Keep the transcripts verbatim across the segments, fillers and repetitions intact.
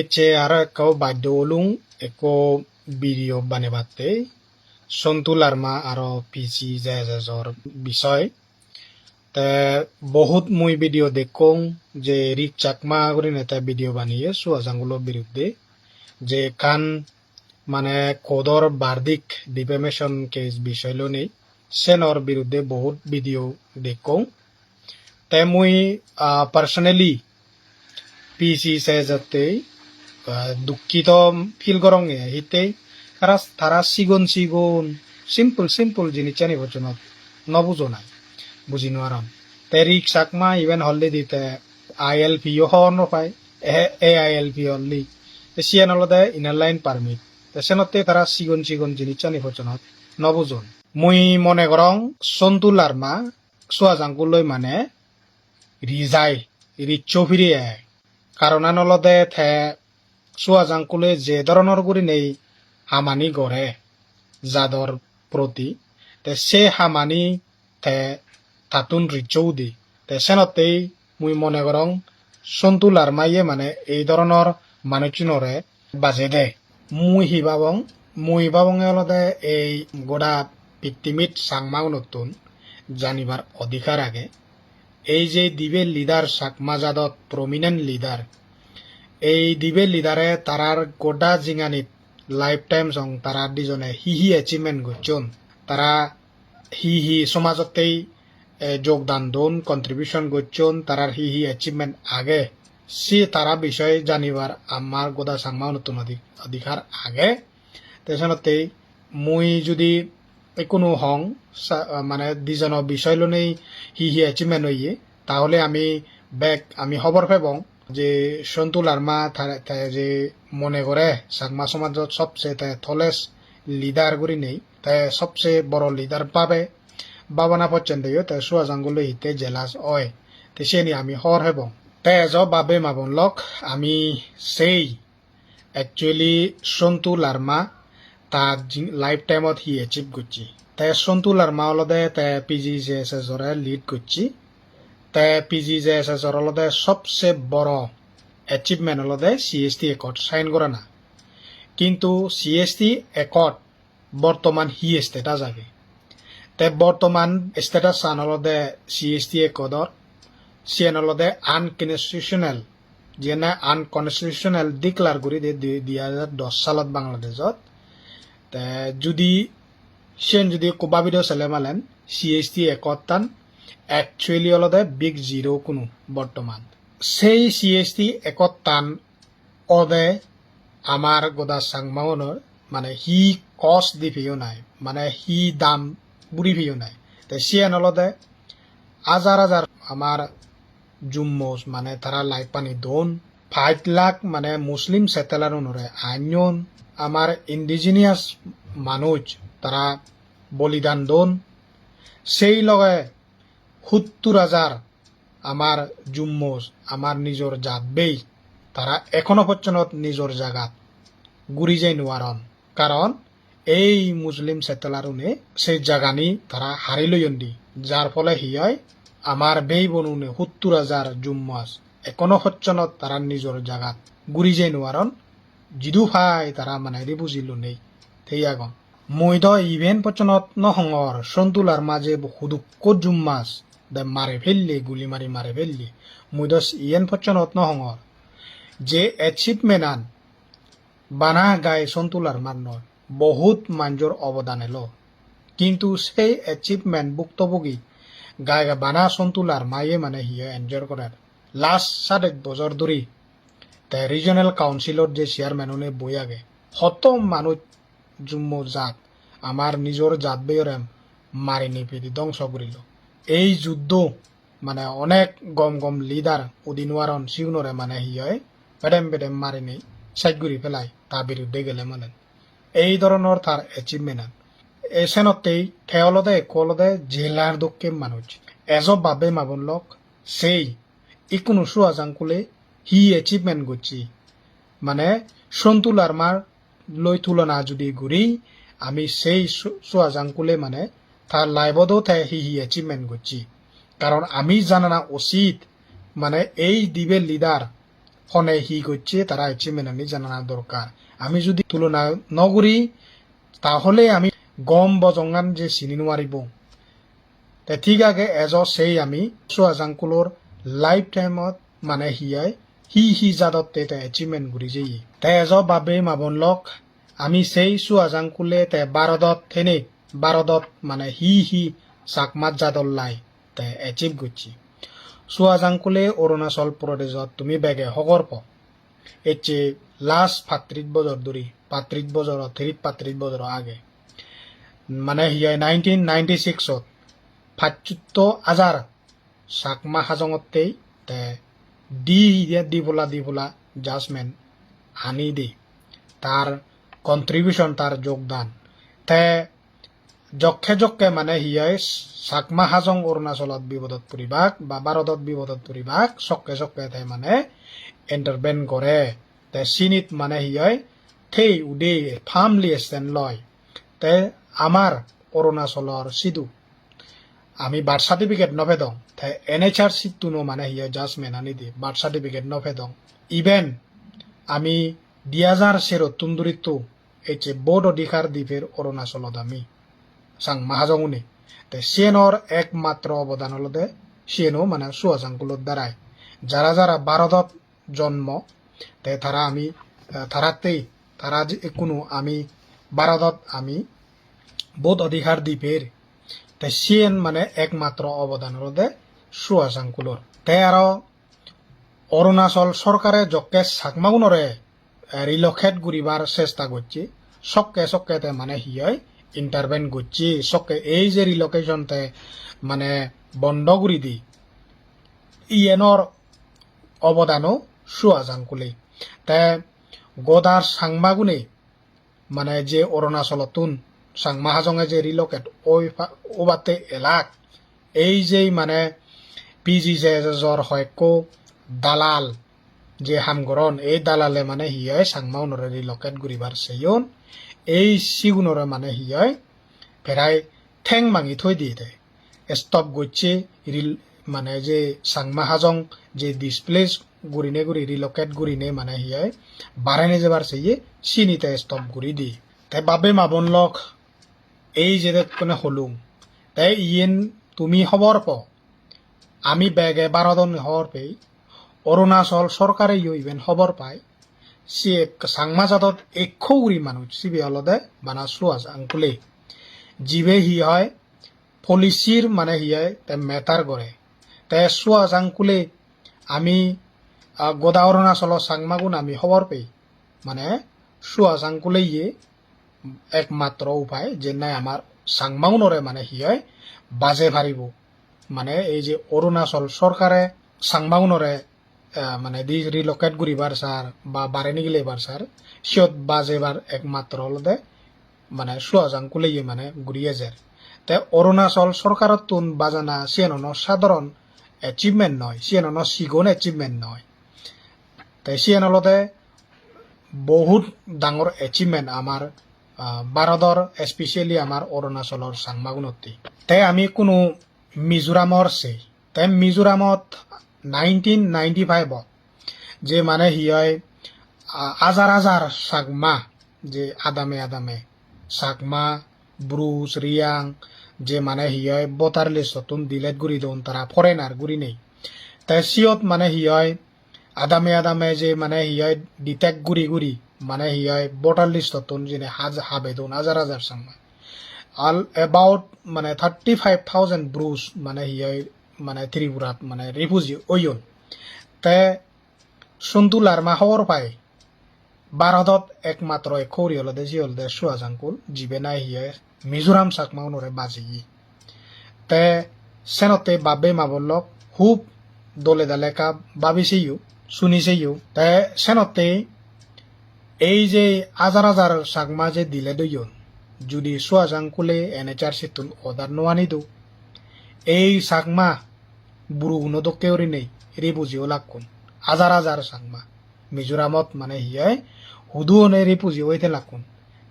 Ecche aro ekko baddo olung ekko video banebatte Sontu Larma aro P C J S S or bisoy. Te bohut mui video dekkong je Rick Chakma gurinei te video baneye Suhas Angulo biruddhe, je ekkan mane court-or verdict, defamation case bisoy lonei, senor biruddhe bohut video dekkong. Te mui, ah, personally P C J S S ottei, ah, dukkito feel goronge hittei tara, tara sigon sigon simple simple jinissani pojjonot no bujon ai, buji nw paron. Te Rick Chakma iben already te I L P o hobor no pai, e, A I L P only. Te siyen olode Inner Line Permit. Te senotte tara sigon sigon jinissani pojjonot no bujon. Mui mone gorong Sontu Larma Suhas Angul loi mane rijai, riccho pire ai. Karonan olode te Suhas Angule je dhoronor gurinei hamani gore jador proti, te se hamani te tattun riccho udi. Te senottei mui mone gorong Sontu Larmaye mane ei dhoronor manuchunore bajei de. Mui hi babong? Mui babonge olode ei goda pittimit Changmagunottun janibar odhikar age. Ei je dibe leader, Chakma jadot prominent leader, ei dibe leadere tarar goda jinganit lifetime song tara dijone hi hi achievement gocchon, tara hi hi somajottei, eh, jogdan don, contribution gocchon, tarar hi hi achievement age, se tara bisoye janibar amar goda Changmagunottun odhi-, odhikar age. Te senottei mui judi ekkunu hong, sa-, mane dijono bisoy lonei hi hi achievement oye, tahole ami bek ami hobor pebong je Sontu Larma tare, te je mone gore Chakma somajot sobse te tallest leader gurinei, te sobse boro leader babe, babana pocchen deyo, te Suhas Angul loi hitte jealous oi. Te siyeni ami hobor pebong. Te ejo babe ma bon lok, ami sei actually Sontu Larma ta jing-, lifetime-ot hi achieve gocche. Te Sontu Larma olode te P G J S S ore lead gocche. Te P G J S S or olode sobse boro achievement olode C S T Accord sign gorana. Kintu C S T Accord bortoman hi status age? Te bortoman status an olode C S T Accord or, siyen olode unconstitutional, jiyene unconstitutional declare guri de di, di hajar dos salot Bangladeshot. Te judi siyen judi ekku babido sele malen C S T Accord tan actually olode big zero kunu bortoman. Sei C S T Accord tan ode amar goda Changmaunor mane hi cost di peyon ai, mane hi dam buri peyon ai. Te siyen olode hajar hajar amar Jummos mane tara life pani don, pach lakh mane Muslim settler unore anyon, amar indigenous manuj tara bolidan don, sei loge huttur hajar amar Jummos, amar nijor jat bei, tara ekono pojjonot nijor jagat guri jei nw paron. Karon ei Muslim settler une se jagani tara hari loyondi, jar phole hi oi, amar bei bonune huttur hajar Jummo as ekono pojjonot tara nijor jagat guri jei nw paron, jidu pai tara mane refugee lonei thei agon. Mui do iben pojjonot no hongor, Sontu Larma je hudukko Jummo as de mare pelle, guli mari mare pelle. Mui do iyen pojjonot no hongor. Je achievement an bana gai Sontu Larmar noi, bohut manjor obodan elo. Kintu sei achievement buktobogi gai gai bana Sontu Larmaye mane hiye enjoy gorer. Last sadej bojor dhuri te regional council-or je chairman une boi age, hoto manuj Jummo jat, amar nijor jat beyore marinei pidi dongso gurilo. Ei juddo mane onek gom gom leader udi nw paron, sigunore mane hi oi, bedem bedem marinei sej guri pelai ta biruddhe gele malen. Ei dhoronor tar achievement an. E senottei te olode ekko olode jelar dokke manuj. Ejo babe ma bon lok, sei ikkunu Suhas Angule hi achievement gocche? Mane Sontu Larmar loi tulona judi guri, ami sei Su-, Suhas Angule mane ta life-ot o te hi hi achievement gocche. Karon ami janana usit, mane ei dibe leader, hone hi gocche tara achievement ani janana dorkar. Ami judi tulona no guri, tahole ami gom bojongan je sini nuaribo. Te thik age ejo sei ami Suajangkulor lifetime-ot mane hi oi, hi hi jadotte te achievement guri jeye. Te ejo babe mabon lok, ami sei Suajangkule te Bharodot thene, Bharodot mane hi hi Chakma jador lai te achieve gocche. Suajangkule Arunachal Pradeshot tumi bege hogor po. Ecche last pattris bojor dhuri, pattris bojor, tiris pattris bojor age. Mane hi oi nineteen ninety-six-ot pachsotto hajar Chakma Hajongottei te di, di bola, di bola judgment ani di. Tar contribution, tar jogdan. Te jokke jokke mane hi oi Chakma Hajong Arunachalot bipodot puribak ba Bharodot bipodot puribak, sokke sokke te mane intervene gore. Te sinit mane hi oi thei ude firmly stand loi. Te amar Arunachalor sidu ami birth certificate no pedong. Te N H R C-ttuno mane hi oi judgment ani di birth certificate no pedong. Even ami di hajar serottun durittu ecche vote odhikar diper Arunachalot ami Changma Hajongune. Te siyenor ekmatro obodan olode siyeno mane Suajangkulor darai. Jara jara Bharodot jonmo, te tara ami, eh, tarattei, tara je-, ekkunu ami Bharodot ami vote odhikar diper. Te siyen mane ekmatro obodan olode Suajangkulor. Te aro Arunachal sorkare jokke Chakmagunore, eh, relocate guribar chesta gocche, sokke sokke te mane hi oi intervene gocche, sokke ei je relocation te mane bondo guri di, iyenor obodano Suajangkule. Te goda Changmagune mane je Arunachalottun Changma Hajonge je relocate oi pa-, obatte elak, ei je mane P G J S S-or hoyekko dalal je ham goron, ei dalale mane hi oi Changmagunore relocate guribar seyon, ei sigunore mane hi oi prai theng bangi thoi diye de. Stop gocche rel-, mane je Changma Hajong je displace gurine guri relocate gurine mane hi oi bare nejebar seye sini te stop guri di. Te babe mabon lok, ei je dekkone holung, te iyen tumi hobor po, ami bege Bharodot hobor pei, Arunachal sorkareyo iben hobor pai. Siye Changma jadot ekko guri manuj, sibe olode bana Suajangkule. Jibe hi oi policy-r mane hi oi te matter gore. Te Suajangkule ami, ah, goda Arunachalo Changmagun ami hobor pei. Mane Suajangkule ye ekmatro upai je nahi amar Changmagunore mane hi oi baje paribo. Mane ei je Arunachal sorkare Changmagunore, eh, mane di relocate guribar sar ba bare nigilebar sar, siyot bajebar ekmatro olode mane Suajangkule ye mane guri ejer. Te Arunachal sorkarottun bajana siyen hono sadharon achievement noi, siyen hono sigon achievement noi. Te siyen olode bohut dangor achievement amar, ah, Bharodor, especially amar Arunachalor Changmagunotte. Te ami kunu Mizoramor sei. Te Mizoramot nineteen ninety-five-ot je mane hi oi, ah, hajar hajar Changma je adame adame Changma, Bru, Reang je mane hi oi voter list-ottun delete guri don tara foreigner gurinei. Te siyot mane hi oi adame adame je mane hi oi detect guri guri mane hi oi voter list-ottun jine haj-, habe don hajar hajar Changma. All about mane thirty-five thousand Brus mane hi oi mane Tripurat mane refugee oyon. Te Sontu Larma hobor pai Bharodot ekmatro ekko guri olode se olode Suajangkul, jibe nahi hi oi Mizoram Chakmagunore bajeye. Te senotte babe mabon lok hub dole dale ekka babi seyo, suni seyo. Te senotte ei je hajar hajar Changma je delete oyon, judi Suajangkule N H R C-ttun order no ani do, ei Changma Bru-guno dokke gurinei refugee olakkun, hajar hajar Changma. Mizoramot mane hi oi, hudu hone refugee oi thelakkun.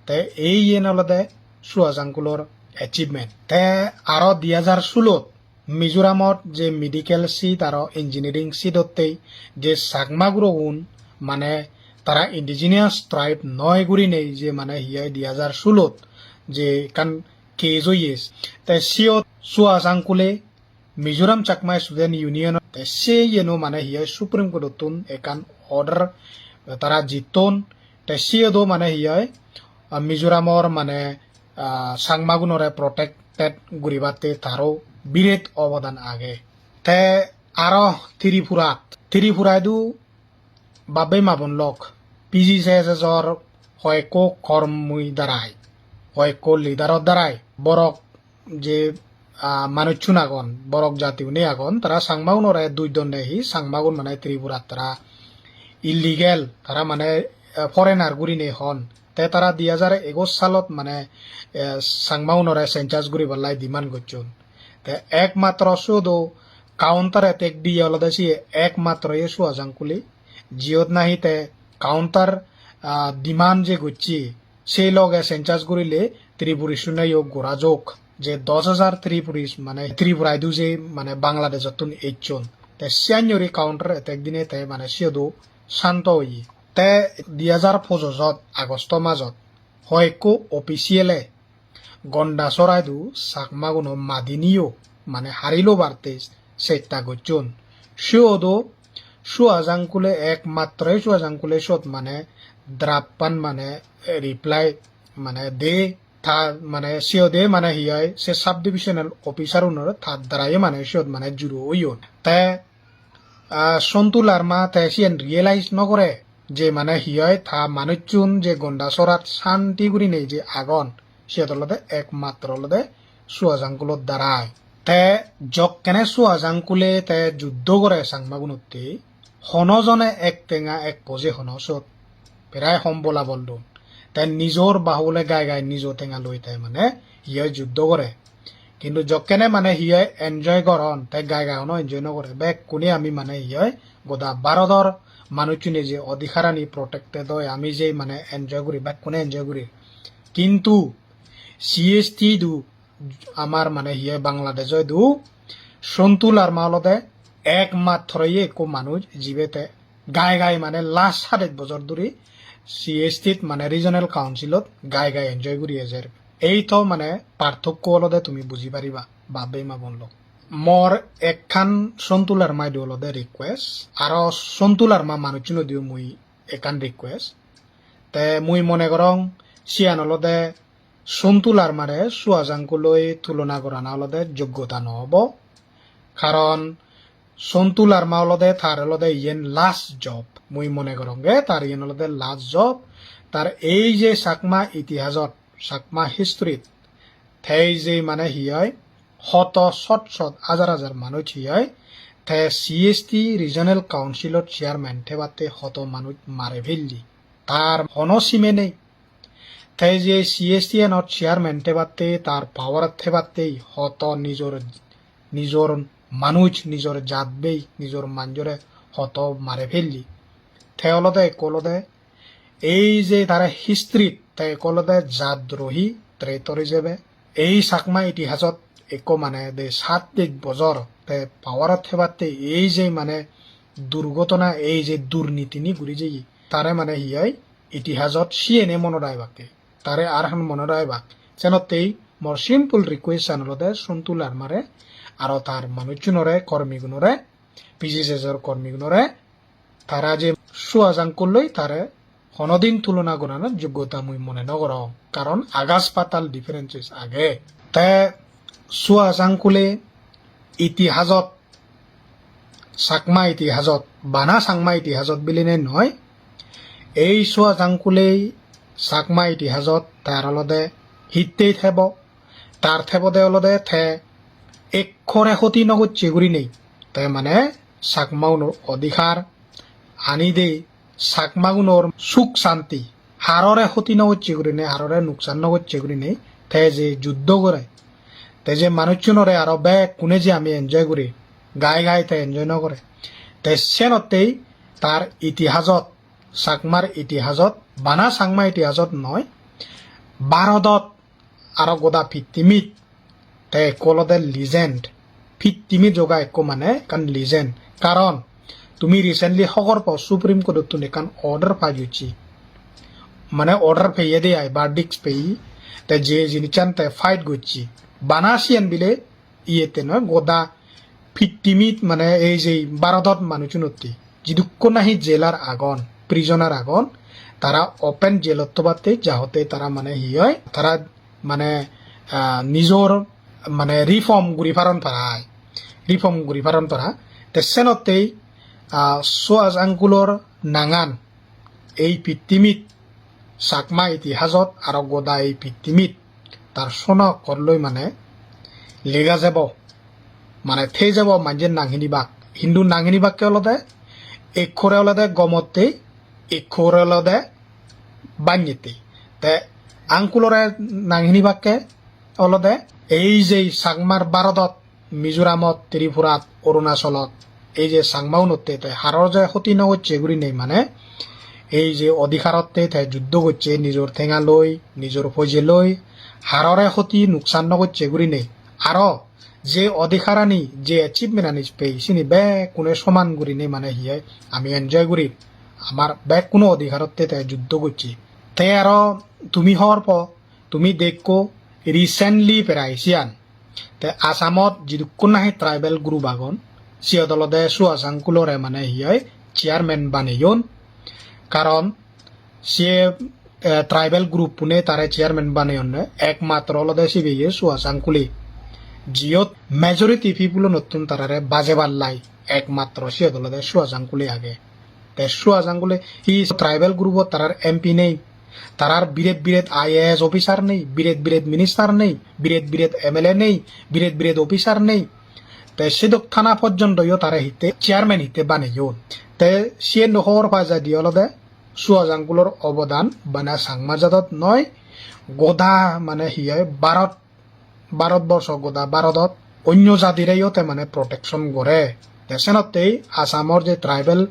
Te ei iyen olode Suajangkulor achievement. Te aro di hajar sulot Mizoramot je medical seat aro engineering seat-ottei je Chakma gurogun mane tara indigenous tribe noi gurinei je mane hi oi dui hajar sulot je ekkan case oye. Te siyot Suajangkule Mizoram Chakma Student Union te se iyeno mane hi oi Supreme Court-ottun ekkan order tara jitton. Te siyodo mane hi oi, ah, Mizoramor mane, ah, Changmagunore protected guribatte taro biret obodan age. Te aro Tripurat, Tripuraidu babbe mabon lok, P G C S S-or hoyekko kormoi darai, hoyekko leader-or darai borok je, ah, manuchun agon, borok jatiune agon, tara Changmagunore duj donde hi, Changmagun mane Tripurat tara illegal, tara mane, eh, foreigner gurine hon. Te tara dui hajar egoch salot mane, eh, Changmagunore census guribar lai demand gocchon. Te ekmatro suodo counter attack diye olode siye ekmatro ye Suajangkule, jiyot nahi te counter, ah, demand je gocche, sei loge census gurile Tripurisunneyo gora jok, je dos hajar Tripuris mane Tripuraidu je mane Bangladesh-ottun ecchon. Te siyan yori counter attack dine te mane siyodo santo oye. Te dui hajar pojojot Agosto majot hoyekko official-e Gondasoraidu Chakmaguno madi niyo mane hari lobar te chesta gocchon. Siyodo Suajangkule ekmatro Suajangkule siyot mane draft-an mane reply mane de ta mane siyode mane hi oi se sub divisional officer unore ta daraye mane siyot mane juro oyon. Te, ah, Sontu Larma te siyen realize no gore je mane hi oi ta manuchun je Gondasorat santi gurinei je agon, siyot olode ekmatro olode Suajangkulor darai. Te jokkene Suajangkule te juddo gore Changmagunotte, hono jone ek tenga ek poje hono sot prai hom bolabol don. Te nijor bahule gai gai nijo tenga loi te mane hi oi juddo gore. Kintu jokkene mane hi oi enjoy goron, te gai gai hono enjoy no gore. Bekkune ami mane hi oi goda Bharodor manuchune je odhikarani protected oi, ami je mane enjoy guri, bekkune enjoy guri. Kintu C S T du amar mane hi oi Bangladesh oi du Sontu Larma olode ekmatro ye ekko manuj jibe te gai gai mane last sadej bojor dhuri C S T-t mane regional council-ot gai gai enjoy guri ejer. Ei to mane parthokko olode tumi buji pariba, bap bhei ma bon lok. Mor ekkan Sontu Larma idu olode request, aro Sontu Larma manuchun idu mui ekkan request. Te mui mone gorong siyan olode Sontu Larmare Suajangkuloi tulona gorana olode joggota no obo. Karon Sontu Larma olode tar olode iyen last job. Mui mone goronge tar iyen olode last job. Tar ei je Chakma itihasot, Chakma history-t, te ei je mane hi oi, hoto sot sot hajar hajar manuj hi oi, te C S T Regional Council-ot chairman thebatte hoto manuj mare phelli. Tar hono sime nei. Te je C S T-anot chairman thebatte, tar power-ot thebatte hoto nijor, nijor manuj, nijor jat bhei, nijor manjore hoto mare phelli. Te olode ekko olode ei je tare history-t te ekko olode jatdrohi traitor ijebe. Ei Chakma itihasot ekko mane de sattis bojor te power-ot thebatte ei je mane durgotona, ei je durnitini guri jeye, tare mane hi oi itihasot siyene monot aibakke. Tare ar han monot aibak. Senottei mor simple request-an olode Sontu Larmare aro tar manuchunore, kormigunore, P G C S-or kormigunore, tara je Suajangkulloi tare honodin tulona gorana joggota mui mone no gorong, karon agas patal differences age. Te Suajangkule itihasot, Chakma itihasot, bana Changma itihasot bilinei noi, ei Suajangkulei Chakma itihasot tar olode hittei thebo, tar thebode olode te ekkore hoti no gocche gurinei, te mane Chakmaunor odhikar ani dei, Chakmagunor suk santi, harore hoti no gocche gurinei, harore nuksan no gocche gurinei, te je juddo gore, te je manuchunore aro bekkune je ami enjoy guri, gai gai te enjoy no gore. Te senottei tar itihasot, Chakmar itihasot, bana Chakma itihasot noi, Bharodot aro goda pittimit te ekko olode legend. pittimi joga ekko mane ekkan legend. Karon tumi recently hogor po Supreme Court-ottun ekkan order pass gocche. Mane order peye de ai, verdict peye. Te je jinissan te fight gocche. Bana siyen bile iyete noi, goda pittimit mane ei je Bharodot manuchunotte. Jidukko nahi jailer agon, prisoner agon, tara open jailot thobatte jahote tara mane hi oi, tara mane, ah, nijor mane reform guri paron para ai. Reform guri paron para. Te senottei, ah, Suhas Angulor nangan ei pittimit Chakma itihasot aro goda ei pittimit tar sona okkorloi mane lega jebo, mane thei jebo manje nang hinibak. Hintu nang hinibakke olode ekkore olode gomotte, ekkore olode bannette. Te Angulore nang hinibakke olode ei je Chakmar Bharodot Mizoramot, Tripurat, Arunachalot ei je Changmaunotte te haror je hoti no gocche gurinei mane ei je odhikarotte te juddo gocche nijor tenga loi, nijor poije loi, harore hoti nuksan no gocche gurinei. Aro je odhikarani, je achievementani pei sini bekkune soman gurinei mane hi oi ami enjoy guri. Amar bekkuno odhikarotte te juddo gocche. Te aro tumi hobor po, tumi dekko recently prai siyan. Te Assamot jidukkun nahi tribal group agon, siyot olode Suhas Angulore mane hi oi chairman baneyon. Karon se, eh, tribal group-une tare chairman baneyonne ekmatro olode sibe ye Suhas Angule. Jiyot majority people-unottun tarare bajebar lai ekmatro siyot olode Suhas Angule age. Te Suhas Angule hi tribal group-ot tarar M P nei, tarar biret biret I A S officer nei, biret biret minister nei, biret biret M L A nei, biret biret officer nei. Te sedok thana porjonto yo tare hitte chairman hitte baneyon. Te siyen do hobor pa jai di olode Suhas Angulor obodan bana Changma jadot noi, goda mane hi oi Bharot, Bharot borso goda Bharodot onyo jadireyo te mane protection gore. Te senottei Assamor je tribal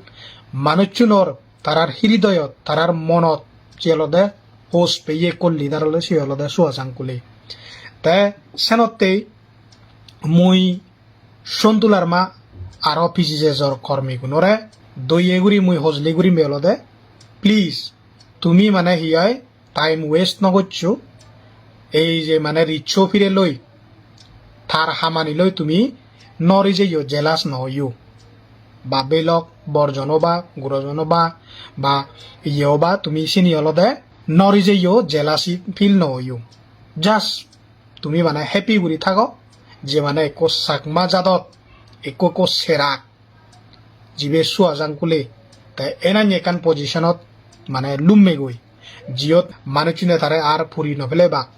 manuchunor tarar hiridoyot, tarar monot je olode hos peye ekko leader ole se olode Suhas Angule. Te senottei mui Sontu Larma aro P C S-or kormigunore doye guri mui hojli gurim olode, please, tumi mane hi oi time waste no goccho. Ei je mane riccho pire loi, tar hamani loi tumi no rijeyo, jealous no oiyo. Bap bhei lok, bor jon oba, guro jon oba, ba iye oba, tumi sini olode no rijeyo, jealousy feel no oiyo. Just tumi mane happy guri thago je mane ekko Chakma jadot ekko ekko serak jibe Suhas Angule, te enanye ekkan position-ot mane lummegoi, jiyot manuchune tare ar puri no pelebak.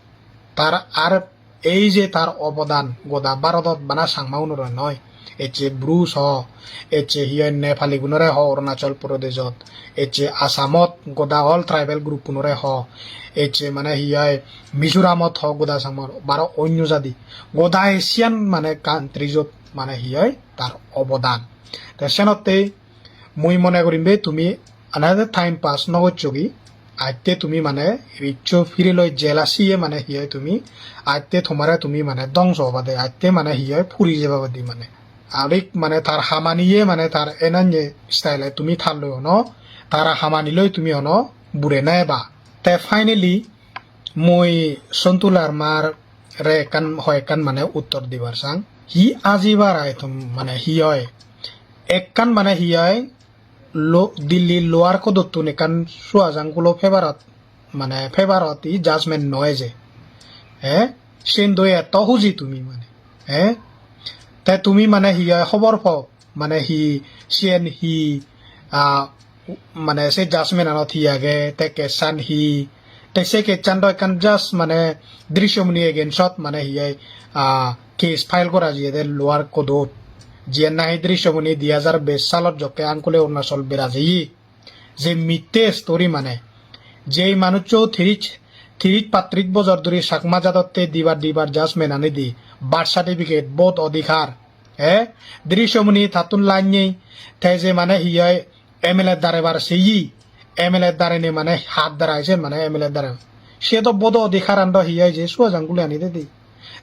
Tar ar ei je tar obodan goda Bharodot bana Changmaunore noi, ecche Bru so, ecche hi hoi Nepali gunore ho Arunachal Pradeshot, ecche Assamot goda all tribal group unore ho, ecche mane hi hoi Mizoramot ho goda Changma, baro onyo jadi, goda Asian mane countries-ot mane hi hoi tar obodan. Te senottei mui mone gurim be tumi another time pass no gocchogi, atte tumi mane riccho pire loi jealousy ye mane hi hoi tumi, atte tomare tumi mane dongso obade, atte mane hi hoi puri jebagoi di mane. Arik mane tar hamaniye mane tar enanye style-e tumi tar loi ono, tar hamani loi tumi ono bure na eba. Te finally mui Sontu Larmar re ekkan hoi ekkan mane uttor dibar sang. Hi ajibar item mane hi hoi? Ekkan mane hi hoi lo-, Delhi lower court-ottun ekkan Suhas Angulo favour-ot, mane favour-ot hi judgment noi je. Eh? Sen doi etto huji tumi mane. Eh? Te tumi mane hi hoi hobor po? Mane hi siyen hi, ah, mane se judgment-anot hi age, te case-an hi, te se case-an do ekkan just mane Drishyamuni against-ot mane hi hoi, ah, case file gora jiyede lower court-ot. Jiyen nahi Drishyamuni di hajar bais salot jokke Angule Arunachal bera jeye. Je mitte story mane, jei manuccho tiris, tiris pattris bojor dhuri Chakma jadotte dibar dibar judgment ani di, birth certificate, vote odhikar, eh? Drishyamuni tattun lanyei, te je mane hi hoi M L A darebar seyi, M L A darene mane hat darai sen mane M L A dare. Se do vote odhikaran do hi hoi je Suhas Angule ani dedi.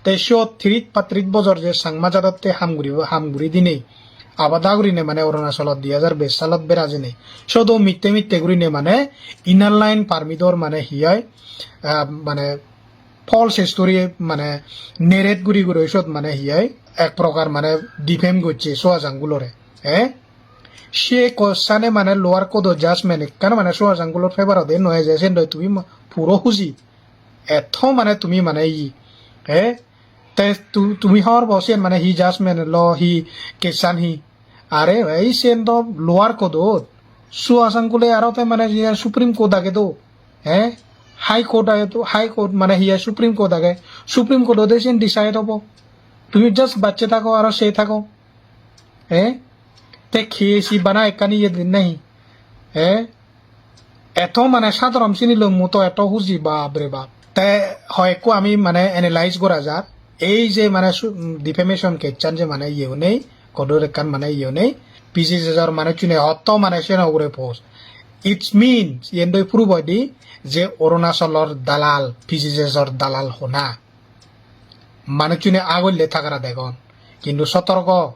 Te siyot tiris pattiris bojor je Changma jadotte ham guri, ham guri dinei, abada gurinei mane Arunachalot di hajar bais salot bera jenei, siyodo mitte mitte gurinei mane Inner Line Permit-or mane hi oi, ah, mane false story mane narrate guri guri siyot mane hi oi, ek prokar mane defame gocche Chuajangkulore. Eh? Se kossane mane lower court-o judgment ekkan mane Chuajangkulor favor-ot de noi je, sen doi tumi ma-, puro huji. Etto mane tumi mane i, eh? Te tu-, tumi hobor po siyen mane hi judgment lo, hi case-an hi? Are bhai, siyen do lower court-ot. Chuajangkule aro te mane je Supreme Court age do, eh? High Court age do, High Court mane hi age, Supreme Court age. Supreme Court-ot de siyen decide obo. Tumi just bacche thago aro sei thago. Eh? Te case hi bana ekkan iye din nahi? Eh? Eto mane sadharon sini loi mu to eto huji, bap re bap. Te hoyekko ami mane analyze gora jar. Ei je mane su-, defamation case-an je mane iye onei, court-or ekkan mane iye onei, P J J-or manuchune hotto mane seno ugure post. It means, iyen doi proof oide je Arunachalor dalal, P J J-or dalal hona. Manuchune agolle tagara degon. Kintu sotorko,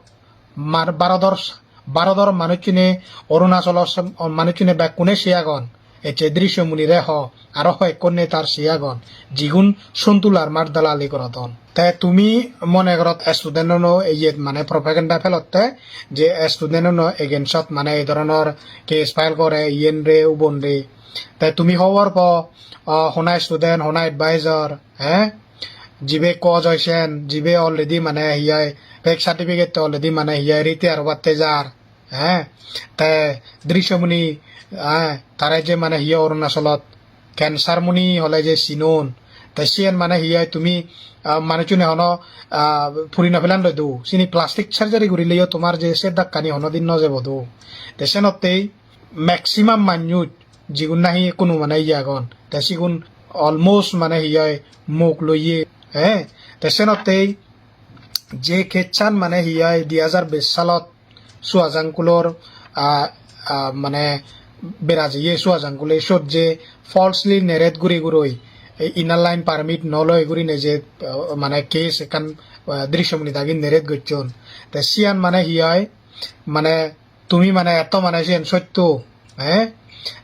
mar-, Barodor, Barodor manuchune, Arunachalor s-, manuchune bekkune se agon. Ecche Drishyamuni re ho, aro hoyekkun netar se agon. Jigun Sontu Larmar dalali gorodon. Te tumi mone gorot student-uno iyet mane propaganda pelotte, je student-uno against-ot mane ei dhoronor case file gore, iyen re, ubon re. Te tumi hobor po, ah, hona student, hona advisor, eh? Jibe coach oi sen, jibe already mane hi oi, fake certificate already mane hi oi, retire obatte jar, eh? Te Drishyamuni, eh, tare je mane hi oi Arunachalot, cancer muni hole je sinon, te siyen mane hi oi tumi, ah, manuchune hono, ah, puri no pelan doi do, sini plastic surgery gurileyo tomar je se dakkani hono din no jebo do. Te senottei maximum manuj jigun nahi hono mane iye agon, te sigun almost mane hi oi muk loye, eh? Te senottei je case-an mane hi oi di hajar bais salot Chuajangkulor, ah, ah, mane bera jeye Chuajangkule siyot je falsely narrate guri guroi, ei Inner Line Permit no loi gurine je, ah, mane case ekkan, ah, Drishyamuni dagi narrate gocchon. Te siyan mane hi oi, mane tumi mane etto mane siyen sotto, eh?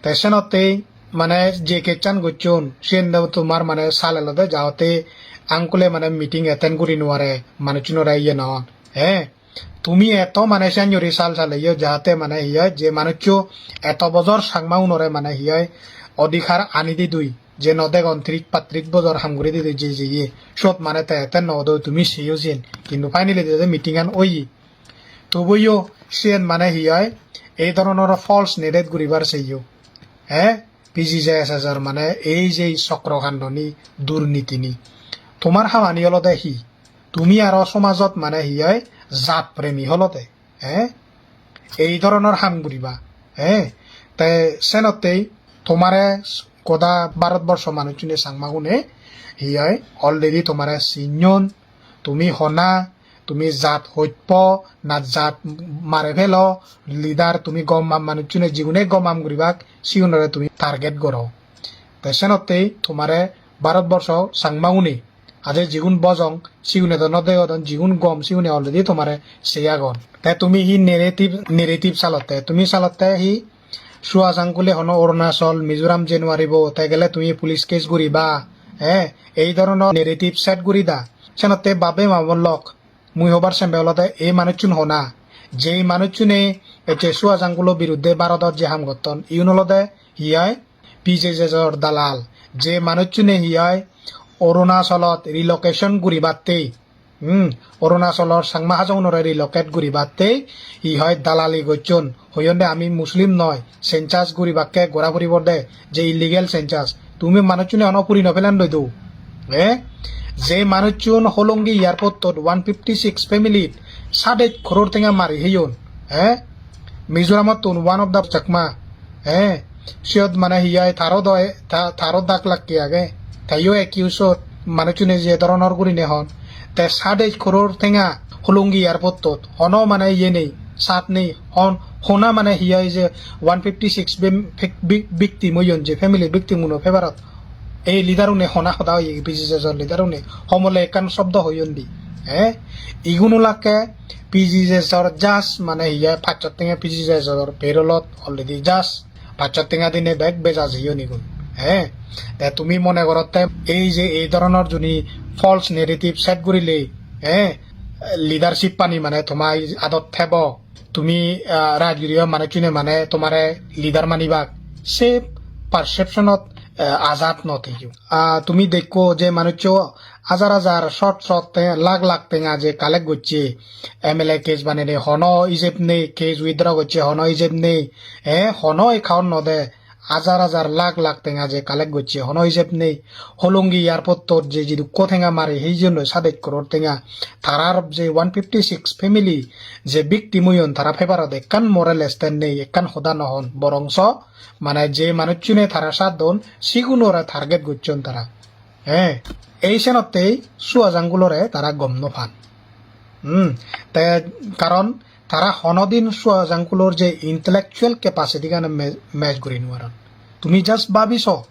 Te senottei mane je case-an gocchon, siyen do tomar mane sal elode jahote uncle-e mane meeting attend guri no pare, manuchunore iye no hon, eh? Tumi etto mane siyan guri sal saleyo jahote mane hi oi, je manuccho etto bojor Changma unore mane hi oi, odhikar ani didoi, je no degon tiris pattiris bojor ham guri didoi je jeye, siyot mane te attend no odoi, tumi seyo siyen. Kintu finally je meeting-an oye, tobuyo siyen mane hi oi, ei dhoronor false narrate guribar seyo. Eh? P G J S S-or mane ei je chokro kandoni, durnitini. Tomar hamani olode hi? Tumi aro somajot mane hi oi, jat premi olode. Eh? Ei dhoronor ham guriba. Eh? Te senottei tomare goda Bharatborsho manuchune Changmagune hi oi, already tomare sinyon, tumi hona, tumi jat hojpo, na jat mare pelo, leader tumi gom ham manuchune jigune gom ham guribak, sigunore tumi target goro. Te senottei tomare Bharatborsho Changmagune, aje jigun bojong, sigune do no degodon, jigun gom, sigune already tomare sei agon. Te tumi hi narrative, narrative salotte, tumi salotte hi Chuajangkule hono Arunachal, Mizoram jei no paribo, te gele tumi police case guriba, eh? Ei dhoronor narrative set guri da. Senotte babe ma bon lok, mui hobar sembe olode ei manuchun hona, jei manuchune ecche Chuajangkulo biruddhe Bharodot je ham gotton, iun olode hi oi? P J J-or dalal. Je manuchune hi oi? Arunachalot relocation guribatte, hmm, Arunachalor Changma Hajongunore relocate guribatte hi oi, dalali gocchon. Hoyonde ami Muslim noi, census guribakke gora puribode, je illegal census. Tumi manuchune hono puri no pelan doi do. Eh? Je manuchun Hollongi airport-ot one fifty six family sade koror tenga mari heyon. Eh? Mizoramottun one of the Chakma. Eh? Siyot mane hi oi, taro do, ta-, taro dak lakke age. Teyo accuse-ot manuchune je dhoronor gurine hon. Te sade koror tenga Hollongi airport-ot. Hono mane iye nei, sat nei. Hon, hona mane hi oi je one fifty six bem-, vic-, vic-, victim oyon je family victim uno favor-ot. Ei leader-une hona hoda hoye, P G J S-or leader-une homole ekkan sobdo hoyon di? Eh? Igun olakke P G J S-or just mane hiye pachsot tenga P G J S-or payroll-ot already just pachsot tenga dine bek beja jeyon igun. Eh? Te tumi mone gorotte ei je ei dhoronor juni false narrative set gurile, eh, leadership-ani mane toma adot thebo, tumi, ah, rajgiriyo manuchune mane tomare leader manibak, se perception-ot, eh, ajat no theyo. Ah, tumi dekko je manuccho hajar hajar, shot shot te-, lakh lakh tenga je collect gocche, M L A case banene hono ijeb nei, case withdraw gocche hono ijeb nei, eh, hono account no de, hajar hajar lakh lakh tenga je collect gocche hono ijeb nei. Holongi airport-ot je jidukko tenga mare, hei jiyondoi sadej crore tenga. Tarar je one fifty six family je victim oyon, tara paper-ot ekkan more less than nei, ekkan hoda no hon. Borongso mane je manuchune tara saddon, sigunore target gocchon tara. Eh, ei senottei Suajangulore tara gom no pan. Hmm, te karon tara honodin Suajangulor je intellectual capacity gane me-, match guri nuaron. Tumi just babi so,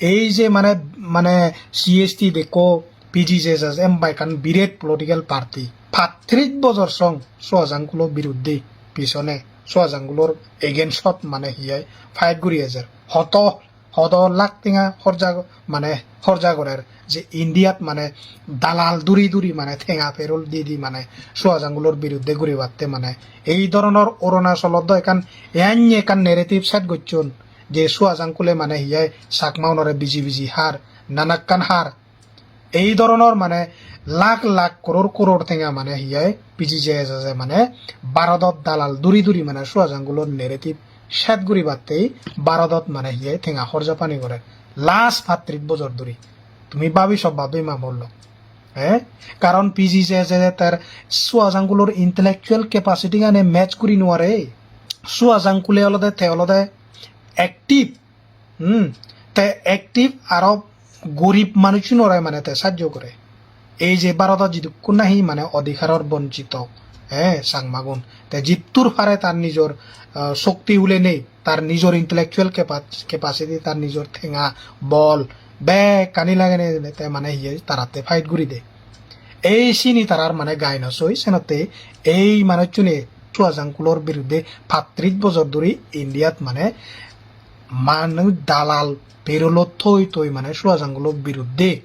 ei je mane, mane C S T dekko, P G J S S emba ekkan biret political party. Pattris bojor song Suajangulor biruddhe, pisone Suajangulor against-ot mane hi oi fight guri ejer. Hoto hodo lakh tenga horja go-, mane horja gorer je Indiat mane dalal duri duri mane tenga payroll di di mane Suajangulor biruddhe guribatte mane ei dhoronor Arunachalot do ekkan, enne ekkan narrative set gocchon je Suajangule mane hi oi Chakma unore biji biji har, nanakkan har. Ei dhoronor mane lakh lakh crore crore tenga mane hi oi P G J S S-e mane Bharodot dalal duri duri mane Suajangulor narrative set guribattei Bharodot mane hi oi tenga horja pani gore. Last pattris bojor duri. Tumi babi so babi ma bollo. Eh? Karon P G J S S-e tar Suajangulor intellectual capacity gane match guri nuare. Suajangule olode, te olode active Hmm, te active aro gorib manuchunore mane te sajjo gore. Ei je Bharodot jidukkun nahi mane odhikaror bonchito, eh, Changmagun. Te jittur pare tar nijor, ah, shokti hule nei, tar nijor intellectual capa-, capacity, tar nijor tenga, bol, bekkani lagenei te mane hiye taratte fight guri de. Ei sini tarar mane gai no soi, senotte ei manuchune Suajangulor biruddhe pattris bojor dhuri Indiat mane manuj dalal payroll-ot thoi thoi mane Suajangulor biruddhe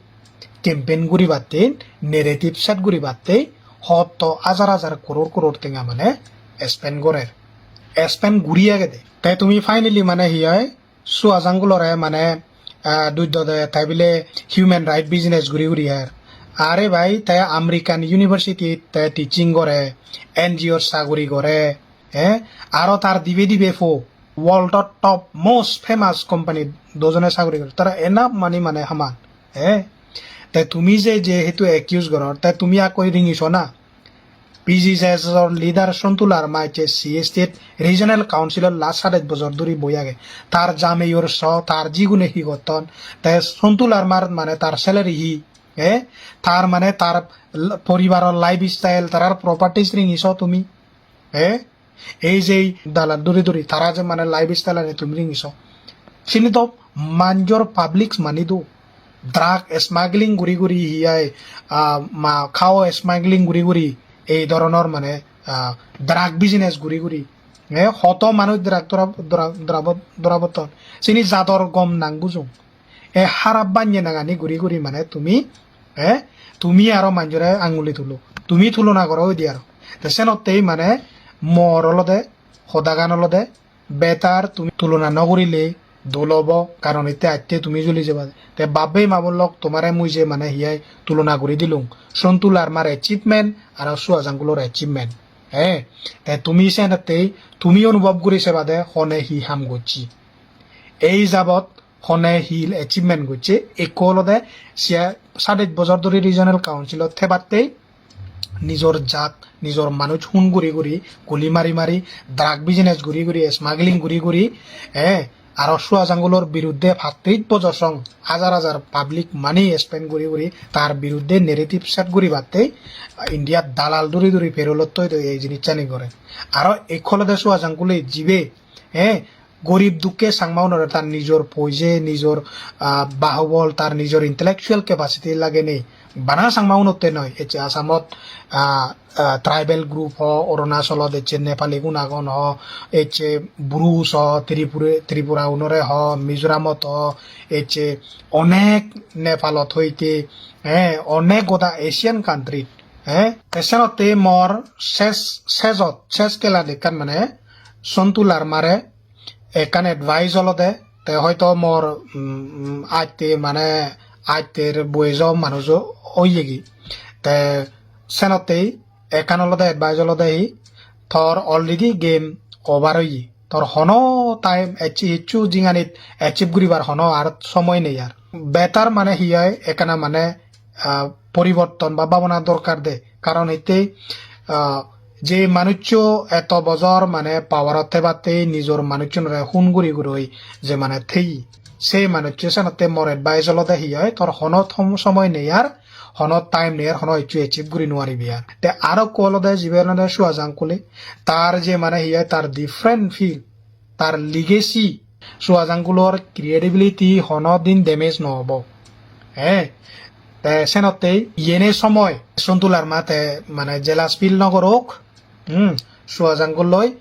campaign guribatte, narrative set guribatte hoto hajar hajar crore crore tenga mane spend gorer. Spend guri agede. Te tumi finally mane hi oi? Suajangulore mane, ah, duj dode te bile human right business guri guri her. Are bhai, te American university te teaching gore, N G O saguri gore, eh? Aro tar dibe dibe po, world-ot top most famous company dojone saguri gore. Tara enough money mane haman, eh? Te tumi je, je hetu accuse goror, te tumi akko ringiso na? P G J S-or leader Sontu Larma ecche C S T-t Regional Council-ot last sadej bojor dhuri boi age. Tar jameyor so, tar jigune hi gotton, te Sontu Larmar mane tar salary hi, eh? Tar mane tar l-, poribaror lifestyle, tarar properties ringi so tumi, eh? Ei je ei dalal duri duri, tara je mane lifestyle ani tumi ringi so. Sini to manjor public mani do. Drug smuggling guri guri hi ai, ah, ma, cow smuggling guri guri ei dhoronor mane, ah, drug business guri guri. Eh, hoto manuj drug dhora, dhora, dhora, dhora botton. Sini jador gom nang bujong. E harap banye nangani guri guri mane tumi, eh, tumi aro manjore anguli tulo. Tumi tulona goro oide aro. Te senottei mane mor olode, hodagan olode, better tumi tulona no gurile dol obo, karon itte atte tumi juli jeba. Te bab-bei ma-bon lok, tomare mui je mane hi ai tulona guri dilung. Sontu Larmar achievement aro Suajangulor achievement. Eh, te tumi senottei tumi onubhob guri sebade hone hi ham gocche. Ei jabot hone hi achievement gocche, ekko olode se sadej bojor dhuri Regional Council-ot thebattei nijor jat, nijor manuj hun guri guri, guli mari mari, drug business guri guri, smuggling guri guri, eh, aro Suajangulor biruddhe pattris bojor song hajar hajar public money spend guri guri tar biruddhe narrative set guribattei India dalal duri duri payroll-ot thoi thoi ei jinissani gore. Aro ekko olode Suajangule jibe, eh, gorib dukke Changmaunore tar nijor poije, nijor, ah, bahubol, tar nijor intellectual capacity lage nei. Bana Changmaunotte noi, ecche Assamot, ah, ah, tribal group ho, Arunachalot ecche Nepali gun agon ho, ecche Bru ho, Tripura, Tripura unore ho, Mizoramot ho, ecche onek Nepalot hoite, eh, onek goda Asian country, eh, te senotte mor ses, sejot, ses keladi ekkan mane Sontu Larmare ekkan advice olode, te hoito mor, mm, mm, atte mane atter boyejo manujo oyegi. Te senottei ekkan olode advice olode hi, tor already game over oye. Tor hono time ecche hissu jinganit achieve guribar hono ar somoy nei ar. Better mane hi oi, ekkana mane, ah, poriborton ba babona dorkar de. Karon hittei, ah, je manuccho eto bojor mane powerot thebatte nijor manucchunore hun guri guroi je mane thei. Se manuccho senotte mor advice olode hi oi, tor hono thom-, somoy nei ar, hono time nei ar, hono hissu achieve guri nuaribi ar. Te aro ekko olode jibe olode Suajang Kuli, tar je mane hi oi, tar different field, tar legacy, Suajang Kulor credibility hono din damage no obo. Eh, te senottei iyene somoy Sontu Larma te mane jealous feel no gorok. Hmm, Suajang Kuloi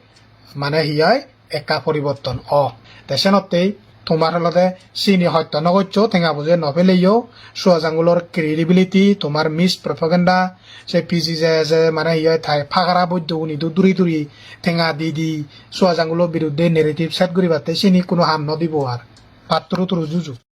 mane hi oi, ekka poriborton o. Te senottei tomar olode sini hosto no goccho, tenga poje no peleyo, Suajang Kulor credibility, tomar mispropaganda, se P G J S-e mane hi oi, tai pagara boiddo guni du duri duri tenga di di Suajang Kulo biruddhe narrative set guribatte sini kuno ham no dibo ar. Patturu turu juju.